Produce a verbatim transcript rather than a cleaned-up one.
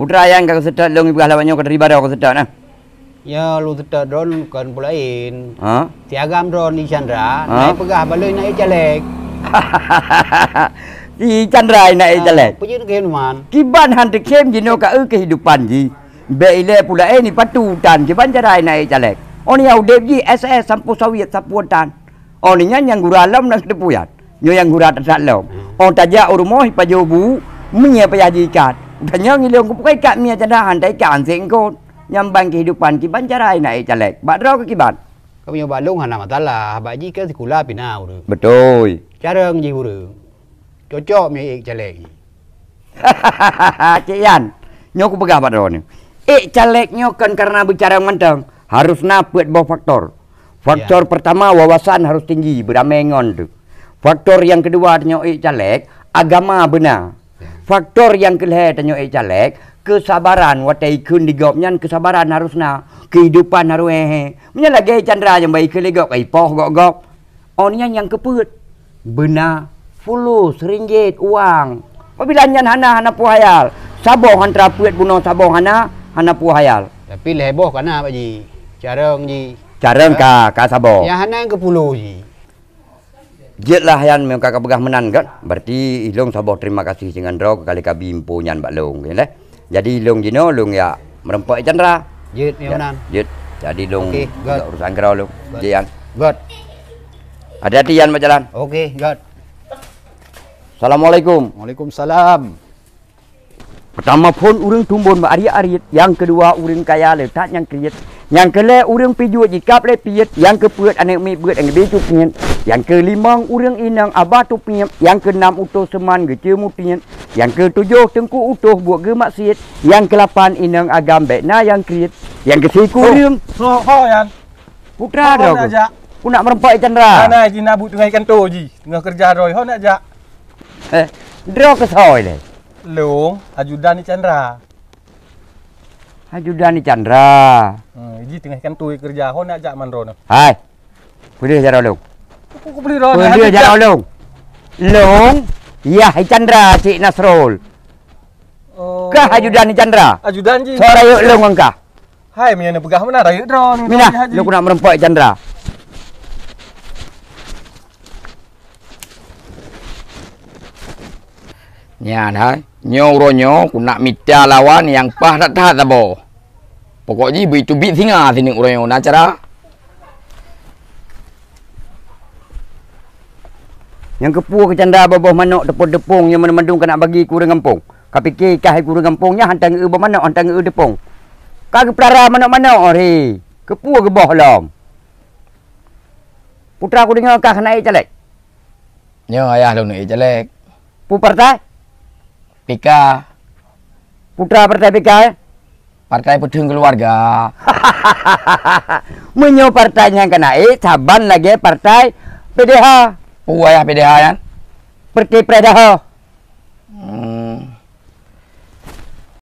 Putra, nyang ka kuseutôt lôn peugah lawat nyoe ka dari baroe kuseutôt nah. Ya, lôn seutôt droeneuh kon peue laén. Ha? Si agam droeneuh Chandra, Ha? Nai peugah bak lôn nai caleg. Si Chandra nai Ah, caleg. Peue jeuet keu man? Kiban han teukhém jinoe ka eu kehidupan jih. Bèk ilèe pula eh ni patu tan kiban cara nai caleg. Oh ni udép jih S S sampoe sawiet sapuan tan. Oh ni nyan nyang gura lom dan seuteupuyan. Nyoe nyang gura that-that lom. Oh tajak u rumoh ipajoh bu, mie payah jiikat. Tanyong ilong kupeugah ikat mie cadah han taikat anseng kot. Nyang ban kehidupan kiban cara nai caleg. Bak droe keu kiban. Kamoe nyoe bak lôn hana masalah, bak jih kan sikula pih na ureueng. Beutôi. Carông jih ureueng. Cocok mie ék caleg jih. Cik Yan, nyoe kupeugah bak droeneuh. Ék caleg nyoe kon kareuna beucarông mantong, harôh na peuet boh faktor. Faktor Ya. pertama, wawasan harôh tinggi, beuramé ngon teuh. Faktor nyang keudua, tanyoe ék caleg, agama beuna. Faktor nyang keulhèe tanyoe ék caleg, keusabaran watèe ikheun di gob nyan keusabaran harôh na, keuhidupan harôh he-he. Meunyoe lagèe Chandra nyang bak ikheun lé gob ka ipoh gob-gob. Oh nyan nyang keupeuet, beuna, fulus, ringgit, uang. Apabila nyan hana, hana peue hayal. Saboh han teurapeuet bunoe saboh hana, hana peue hayal. Tapi lhèe boh ka na bak jih. Carông jih. Carông ka, ka saboh. Nyang hana nyang keupuluh jih. Jeuet lah Yan, meunyoe ka kapeugah meunan kan, berarti ilong saboh terima kasih singan droe keu kali ka bi info nyan bak lôn, ya leh. Jadi ilong jinoe lôn jak meureumpok Chandra. Jeuet, ya, meunan. Jeuet. Jadi lôn Oke, got. Urusan keudroe lôn. Got. Jeuet Yan. Got. Hati-hati Yan bak jalan. Oke, got. Assalamualaikum. Waalaikumsalam. Peurtama phôn ureueng tumbôn bak ariet-ariet, nyang keudua ureueng kaya le that nyang kriet, nyang keulhèe ureueng pijuet jikab lé piet, nyang keupeuet aneuk miet beuet nyang geubi tupnyet, nyang keulimong ureueng inong aba tupnyet, nyang keunam utoh seuman geucue mutiet, nyang keutujoh teungku utoh buet geumaksiet, nyang keulapan inong agam bèk na nyang kriet, nyang keusiku ureueng. Ho, ho, Yan. Putra droe ku. Ho, ho, nak jak. Ku nak meureumpok Chandra. Hana jih na buet teungoh ikanto jih, teungoh keureuja droe, ho nak jak. Eh, droe keu soe lé? Lôn, ajudan Chandra. Ajudan Chandra. Hmm, jih teungoh ikanto keureuja, ho nak jak man droeneuh. Hai. Peudeuh jaroe lôn. Ku, ku peudeuh droeneuh. Peudeuh jaroe lôn. Lôn, yah Chandra Cik Nasrul. Oh. Kah ajudan Chandra? Ajudan jih. Soe rayeuk lôn ngon kah? Hai, meunyoe neupeugah meunan rayeuk droeneuh. Minah, lôn ku nak meureumpok Chandra. Nyan hai, nyoe uroe nyoe ku nak mita lawan nyang paih that-that saboh. Pokok jih beuteubiet singa sineuk uroe nyoe na cara. Nyang keupeue keu Chandra boh-boh manok teupon-teupong nyang mandum-mandum ka nak bagi keu ureueng gampông. Ka pike kah keu ureueng gampông nyan hantom geu-eu boh manok, hantom geu-eu teupong. Ka geupeulara manok-manok, oh he. Keupeue geuboh lom? Putra kudeungoe kah keuneuk ék caleg? Nyoe ayah lôn ék caleg. Peue partai? P K. Putra partai P K, eh? Partai Peuteung Keuluwarga. Meunyoe partai nyan keuneuk ék, saban lagèe partai P D H. Peue ayah P D H nyan? Partai P D H. Hmm,